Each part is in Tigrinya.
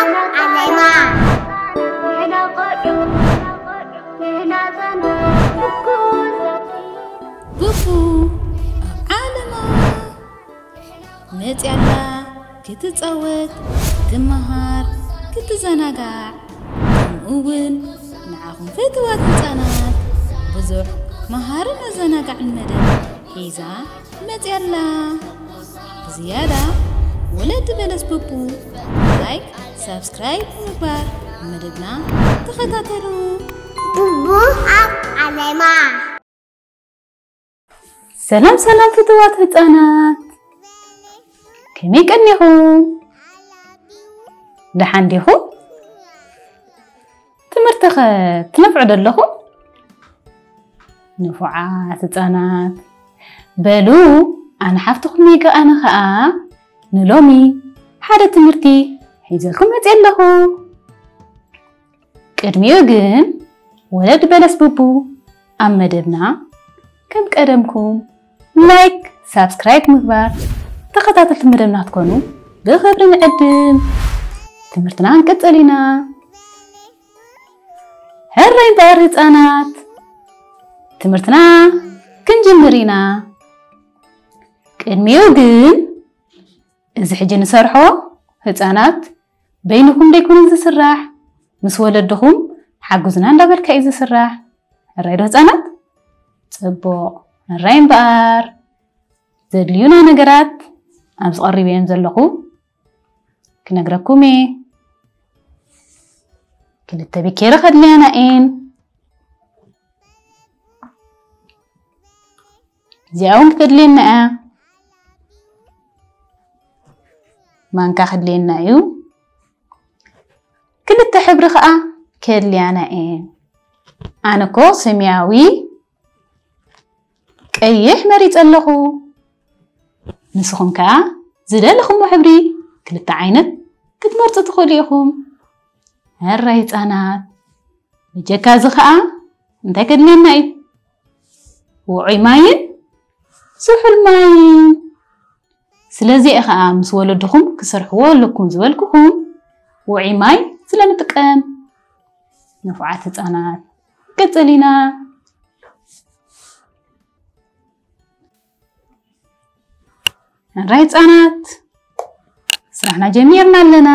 ዓለማ። ቡቡ ኣብ ዓለማ መፅያላ ክትፃወት፣ ክትመሃር፣ ክትዘናጋዕ፣ ከምኡ እውን ንዓኹም ፍትዋት ህፃናት ብዙሕ መሃርን ኣዘናጋዕን መደብ ሒዛ መፅያላ። ብዝያዳ ወለዲ በለስ ቡቡ ላይክ፣ ሳብስክራይብ ብምግባር መደብና ተኸታተሉ። ቡቡ ኣብ ዓለማ። ሰላም ሰላም ፍትዋት ህፃናት፣ ከመይ ቀኒኹም? ደሓን ዲኹም? ትምህርትኸ ትነፍዑ ዶ ኣለኹም? ንፉዓት ህፃናት፣ በሉ ኣነ ሓፍትኹም ሜጋ ኣነ ኸዓ ንሎሚ ሓደ ትምህርቲ ሒዘልኩም መፅየ ኣለኹ። ቅድሚኡ ግን ወለዲ በለስ ቡቡ ኣብ መደብና ከም ቀደምኩም ላይክ፣ ሳብስክራይብ ምግባር ተኸታተልቲ መደብና ክትኮኑ ብኽብሪ ንዕድም። ትምህርትና ክንቅፅል ኢና። ሕራይ እምበኣር ህፃናት፣ ትምህርትና ክንጅምር ኢና። ቅድሚኡ ግን እዚ ሕጂ ንሰርሖ ህፃናት በይንኹም ደይኮነ ዝስራሕ፣ ምስ ወለድኹም ሓጉዝና እንዳበልካ እዩ ዝስራሕ። ሕራይ ዶ ህፃናት? ፅቡቕ። ሕራይ እምበኣር ዘድልዩና ነገራት ኣብዚ ቀሪበዮም ዘለኹ ክነግረኩም እየ። ክልተ ቢኬሪ ከድልያና እየን። እዚኣ እውን ክተድልየና እያ። ማንካ ክድልየና እዩ። ክልተ ሕብሪ ከዓ ከድልያና እየን። ኣነ እኮ ሰማያዊ ቀይሕ መሪፀ ኣለኹ። ንስኹም ከዓ ዝደለኹሞ ሕብሪ ክልተ ዓይነት ክትመርፁ ትኽእሉ ኢኹም። ሕራይ ህፃናት፣ በጀካ እዚ ከዓ እንታይ ከድልየና እዩ? ውዑይ ማይን ዝሑል ማይን። ስለዚ እየ ከዓ ምስ ወለድኹም ክሰርሕዎ ኣለኩም ዝበልኩኹም ውዑይ ማይ ስለንጥቀም። ንፉዓት ህፃናት፣ ንቅፅል ኢና። ሕራይ ህፃናት፣ ስራሕና ጀሚርና ኣለና።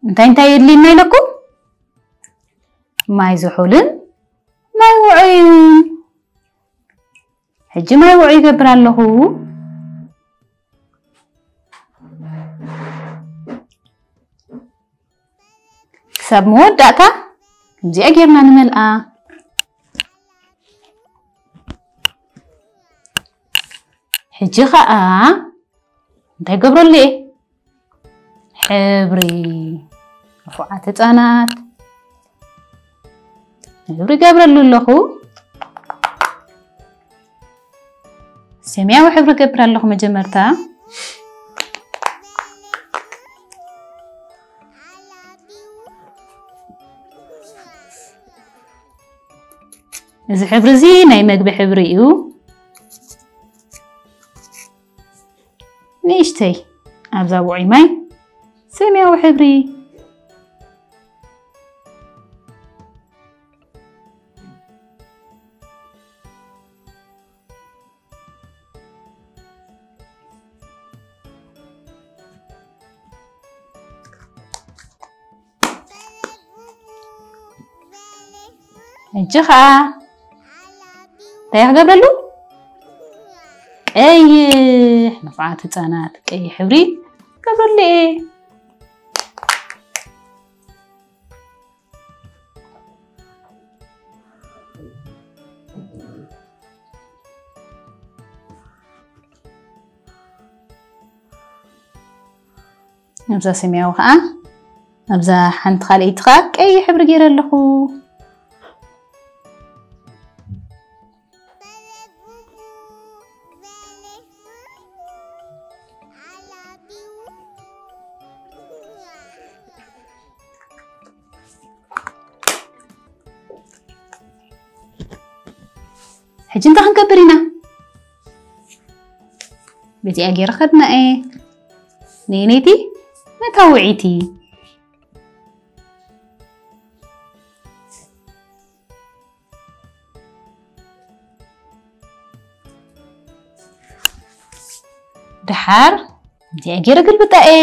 እንታይ እንታይ የድልየና ኢለኩም? ማይ ዝሑልን ማይ ውዑይን። ሕጂ ማይ ውዑይ ይገብር ኣለኹ። ክሳብ መወዳእታ ከምዚኣ ጌርና ንመልኣ። ሕጂ ኸዓ እንታይ ገብረሉ እየ? ሕብሪ። ንፉዓት ህፃናት፣ ሕብሪ ገብረሉ ኣለኹ። ሰማያዊ ሕብሪ ገብር ኣለኹ መጀመርታ። እዚ ሕብሪ እዚ ናይ መግቢ ሕብሪ እዩ። ንእሽተይ ኣብዛ ውዑይ ማይ ሰማያዊ ሕብሪ። ሕጂ ኸዓ እንታይ ክገብረሉ? ቀይሕ። ንፉዓት ህፃናት፣ ቀይሕ ሕብሪ ገብረሉ እየ። ኣብዛ ሰማያዊ ከዓ፣ ኣብዛ ሓንቲ ካልኣይቲ ከዓ ቀይሕ ሕብሪ ገይረ ኣለኹ። ሕጂ እንታይ ክንገብር ኢና? በዚኣ ገይረ ከድና እየ። ነየነይቲ? መታውዒቲ። ደሓር እዚኣ ገይረ ግልብጣ እየ።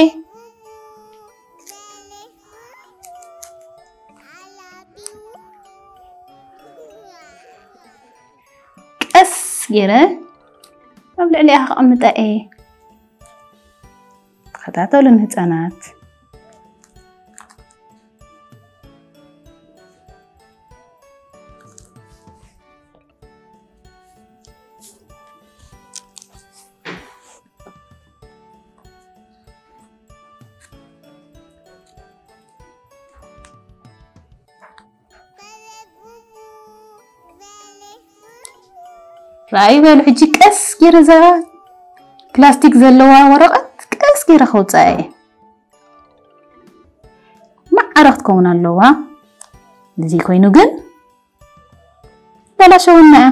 ቀስ ገይረ ኣብ ልዕሊኣ ከቐምጣ እየ። ተኸታተሉን ህፃናት። ራእይ በሉ ሕጂ ቀስ ገይረ እዛ ፕላስቲክ ዘለዋ ወረቐት ቀስ ገይረ ከውፅኣ እየ። ማዕረ ክትከውን ኣለዋ። እዚ ኮይኑ ግን በላሸውና እያ።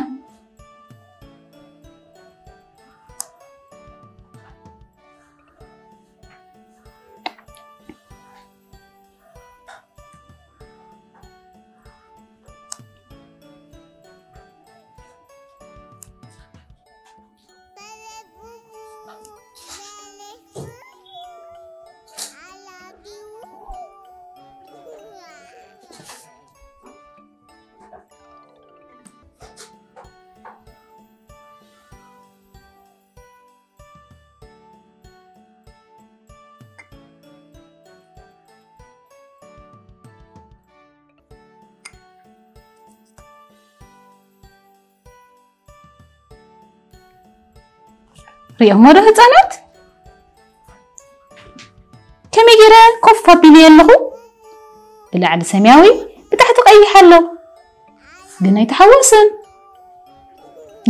ሪኦሞ ዶ ህፃናት? ከመይ ገይረ ኮፍ ኣቢለዮ ኣለኹ? ብላዕሊ ሰማያዊ፣ ብታሕቲ ቀይሕ ኣሎ። ግን ኣይተሓወስን።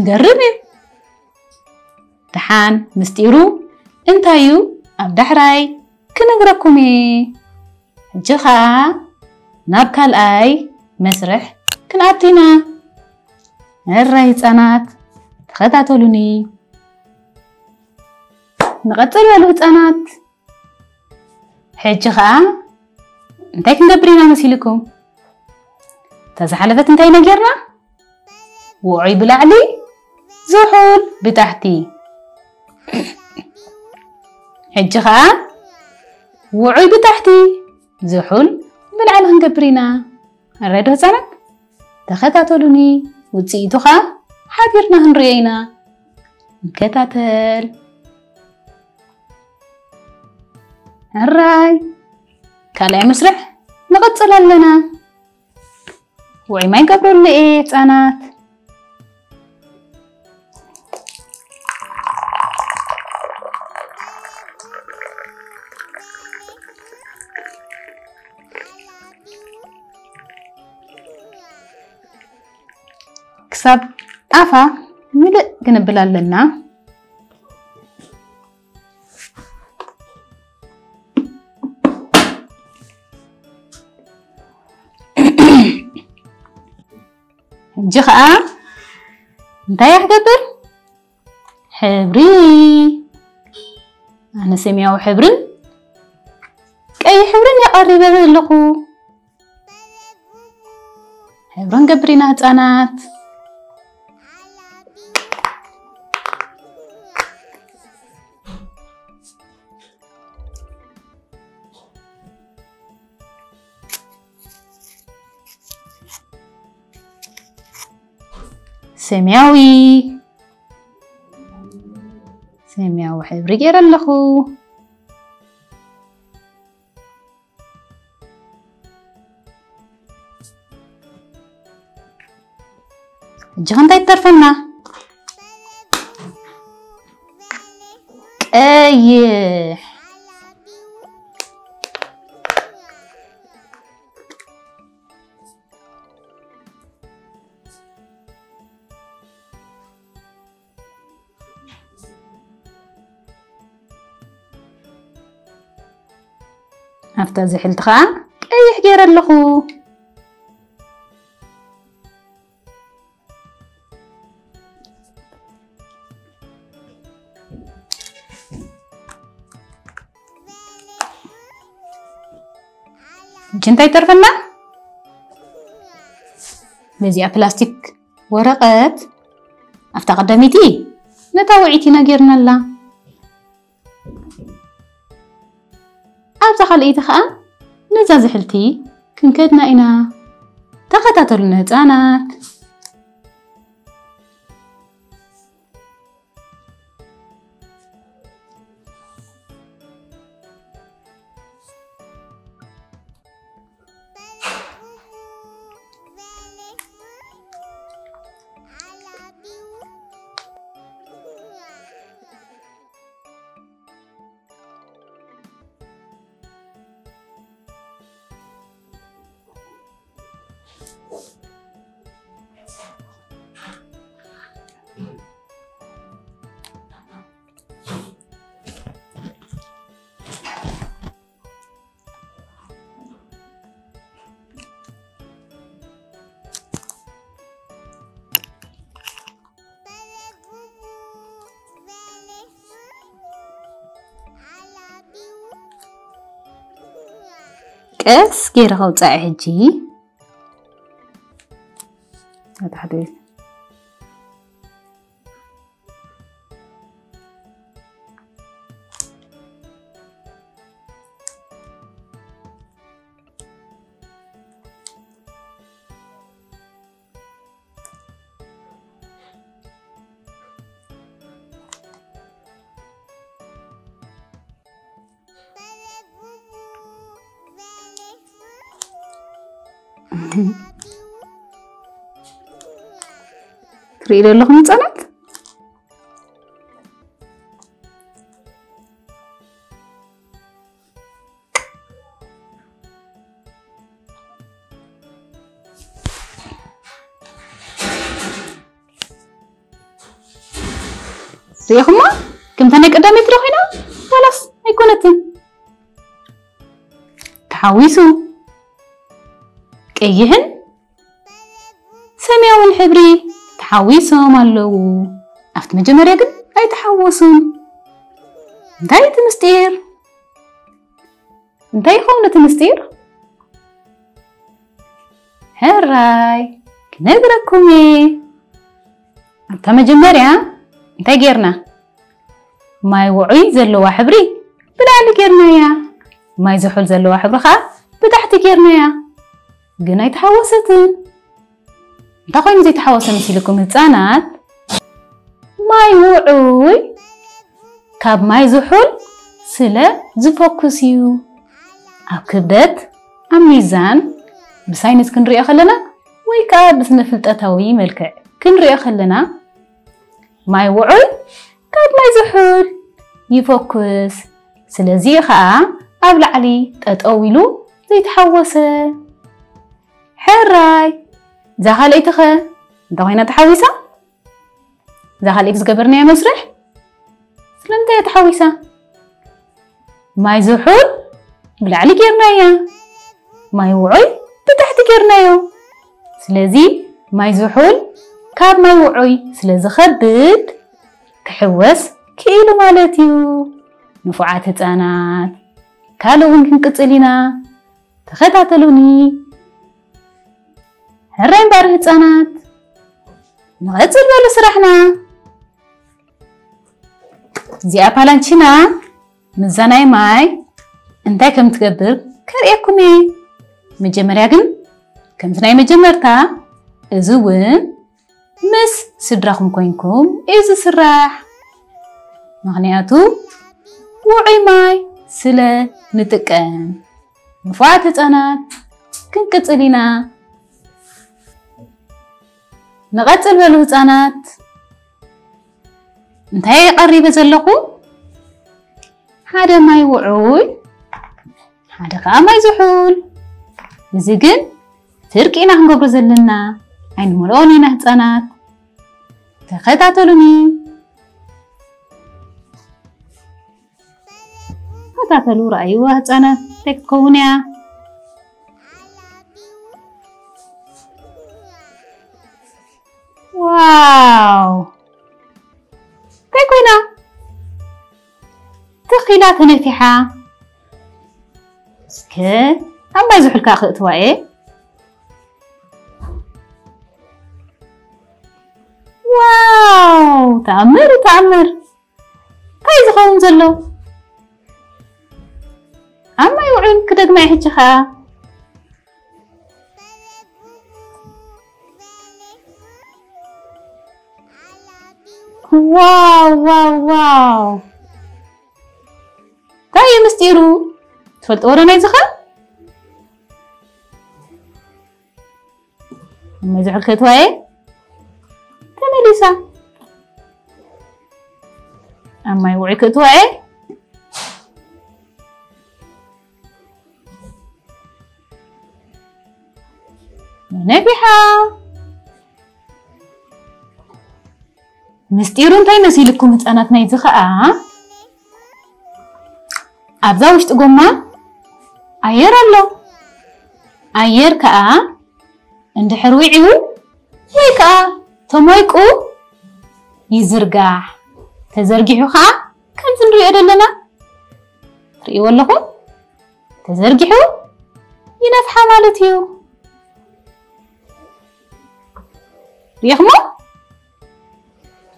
ገርም እዩ። ደሓን ምስጢሩ እንታይ እዩ? ኣብ ዳሕራይ ክነግረኩም እየ። ሕጂ ኸኣ ናብ ካልኣይ መስርሕ ክንኣቱ ኢና። እራይ ህፃናት ተኸታተሉኒ። ንቐፅል በሉ ህፃናት። ሕጂ ኸኣ እንታይ ክንገብር ኢና መሲልኩም? እታ ዝሓለፈት እንታይ ነጌርና? ውዑይ ብላዕሊ፣ ዝሑል ብታሕቲ። ሕጂ ኸኣ ውዑይ ብታሕቲ፣ ዝሑል ብላዕሊ ክንገብር ኢና። ኣረዶ ህፃናት ተኸታተሉኒ፣ ውፅኢቱ ኸኣ ሓቢርና ክንሪኦ ኢና። ንከታተል። ሕራይ ካልኣይ መስርሕ ንቐፅል ኣለና። ውዑይ ማይ ገብረሉ እየ ህፃናት። ክሳብ ኣፋ ምልእ ክንብል ኣለና። ሕጂ ኸኣ እንታይ እያ ክገብር? ሕብሪ። ኣነ ሰማያዊ ሕብርን ቀይሕ ሕብርን የቐሪበ ኣለኹ። ሕብሪ ንገብር ኢና ህፃናት። ሰማያዊ፣ ሰማያዊ ሕብሪ ገይረ ኣለኹ። ሕጂ ከ እንታይ ትተርፈና? ቀይሕ። ኣብታ ዝሕልቲ ኸዓ ቀይሕ ገይረ ኣለኹ። ሕጂ እንታይ ይተርፈና? ነዚኣ ፕላስቲክ ወረቐት ኣብታ ቀዳመይቲ ነታ ውዒት ኢና ጌርናላ። ኣብዛ ካልኣይቲ ኸኣ ነዛ ዝሕልቲ ክንከድና ኢና። ተኸታተሉና ህፃናት። ቀስ ገይረ ከውፅኣ ሕጂ። ኣታ ሓደ ትርኢ ዘለኹም ህፃናት? ሪኢኹማ? ከምታ ናይ ቀዳመይቲ ዶ ኮይና? ዋላስ ኣይኮነትን? ተሓዊሱ። ቀይሕን ሰማያውን ሕብሪ ተሓዊሶም ኣለዉ። ኣብቲ መጀመርያ ግን ኣይተሓወሱን። እንታይ እቲ ምስጢር? እንታይ ይኸውን እቲ ምስጢር? ሕራይ፣ ክነግረኩም እየ። ኣብታ መጀመርያ እንታይ ጌርና? ማይ ውዑይ ዘለዋ ሕብሪ ብላዕሊ ጌርናያ። ማይ ዝሑል ዘለዋ ሕብሪ ኸኣ ብታሕቲ ጌርናያ። ግን ኣይተሓወሰትን። እንታይ ኮይኑ ዘይተሓወሰ መሲልኩም ህፃናት? ማይ ውዑይ ካብ ማይ ዝሑል ስለ ዝፈኩስ እዩ። ኣብ ክብደት፣ ኣብ ሚዛን፣ ብሳይንስ ክንሪኦ ከለና ወይ ከዓ ብስነ ፍልጠታዊ መልክዕ ክንሪኦ ከለና ማይ ውዑይ ካብ ማይ ዝሑል ይፈኩስ። ስለዚ እዩ ከዓ ኣብ ላዕሊ ጠጠው ኢሉ ዘይተሓወሰ። ሕራይ፣ እዛ ካልኣይቲ ኸ እንታይ ኮይና ተሓዊሳ? እዛ ካልኣይቲ ዝገበርናያ መስርሕ ስለምንታይ እያ ተሓዊሳ? ማይ ዝሑል ብላዕሊ ጌርናያ፣ ማይ ውዑይ ብታሕቲ ጌርናዮ። ስለዚ ማይ ዝሑል ካብ ማይ ውዑይ ስለ ዝኸብድ ክሕወስ ክኢሉ ማለት እዩ። ንፉዓት ህፃናት፣ ካልእ እውን ክንቅፅል ኢና። ተኸታተሉኒ። ሕራይ እምበኣር ህፃናት፣ ንቐፅል በሉ ስራሕና። እዚኣ ፓላንቺና ምስዛ ናይ ማይ እንታይ ከም ትገብር ከርእየኩም እየ። መጀመርያ ግን ከምቲ ናይ መጀመርታ እዚ እውን ምስ ስድራኹም ኮይንኩም እዩ ዝስራሕ። ምኽንያቱ ውዑይ ማይ ስለ ንጥቀም። ንፉዓት ህፃናት ክንቅፅል ኢና። ንቐፅል በሉ ህፃናት። እንታይ ቀሪበ ዘለኹ? ሓደ ማይ ውዑይ፣ ሓደ ከዓ ማይ ዝሑል። እዚ ግን ፍርቂ ኢና ክንገብሮ ዘለና። ኣይንመልኦን ኢና ህፃናት። ተኸታተሉኒ። ተኸታተሉ፣ ረኣይዋ ህፃናት እንታይ ክትከውን እያ። ዋው! እንታይ ኮይና? ትኽ ኢላ ተነፊሓ። እስከ ኣብ ማይ ዝሑል ከዓ ክእትዋ እየ። ዋው፣ ተኣምር እዩ፣ ተኣምር። እንታይ ዝኸውን ዘሎ? ኣብ ማይ ውዑል ክደግማ እየ ሕጂ ኸዓ። ዋው፣ ዋው፣ ዋው። እንታይ እዩ ምስጢሩ? ትፈልጥዎ ዶ ናይዚ ኸ? እመ ዝሑል ክእትዋ እየ። ተመሊሳ። ኣብ ማይ ውዑይ ክእትዋ እየ። ነፊሓ። ምስጢሩ እንታይ መሲልኩም ህፃናት? ናይዚ ኸዓ ኣብዛ ውሽጢ ጎማ ኣየር ኣሎ። ኣየር ከዓ እንድሕር ውዒዩ ወይ ከዓ ተሞይቁ ይዝርጋሕ። ተዘርጊሑ ከዓ ከምዚ ንሪኦ ዘለና ትርእይዎ ኣለኹም። ተዘርጊሑ ይነፍሓ ማለት እዩ። ሪኢኽሞ?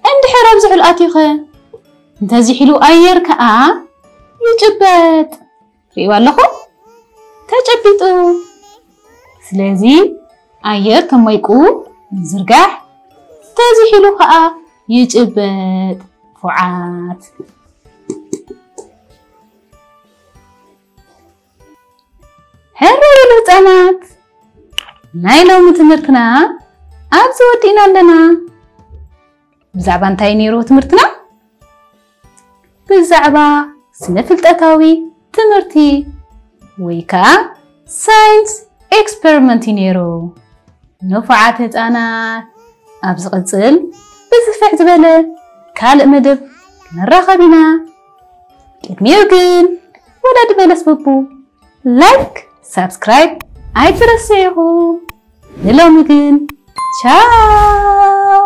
እንድሕር ኣብ ዝሑል ኣትዩኸ? እንተዚሒሉ ኣየር ከዓ ይጭበጥ። ርእይዋ ኣለኹም? ተጨቢጡ። ስለዚ ኣየር ተሞይቁ ዝርጋሕ፣ ተዚሒሉ ከዓ ይጭበጥ። ፉዓት። ሕርር ህፃናት፣ ናይ ሎሚ ትምህርትና ኣብዚ ወዲእና ኣለና። ብዛዕባ እንታይ ነይሩ ትምህርትና? ብዛዕባ ስነ ፍልጠታዊ ትምህርቲ ወይ ከዓ ሳይንስ ኤክስፐሪመንት እዩ ነይሩ። ንፉዓት ህፃናት፣ ኣብ ዝቕፅል ብስፍሕ ዝበለ ካልእ መደብ ንራኸብ ኢና። ቅድሚኡ ግን ወላዲ በለስ ቡቡ ላይክ፣ ሳብስክራይብ ኣይትረስዑ። ንሎሚ ግን ቻው።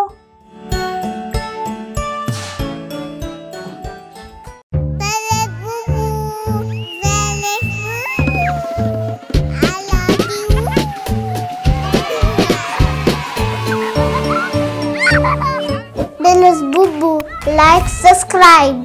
በለስ ቡቡ ላይክ፣ ሳብስክራይብ።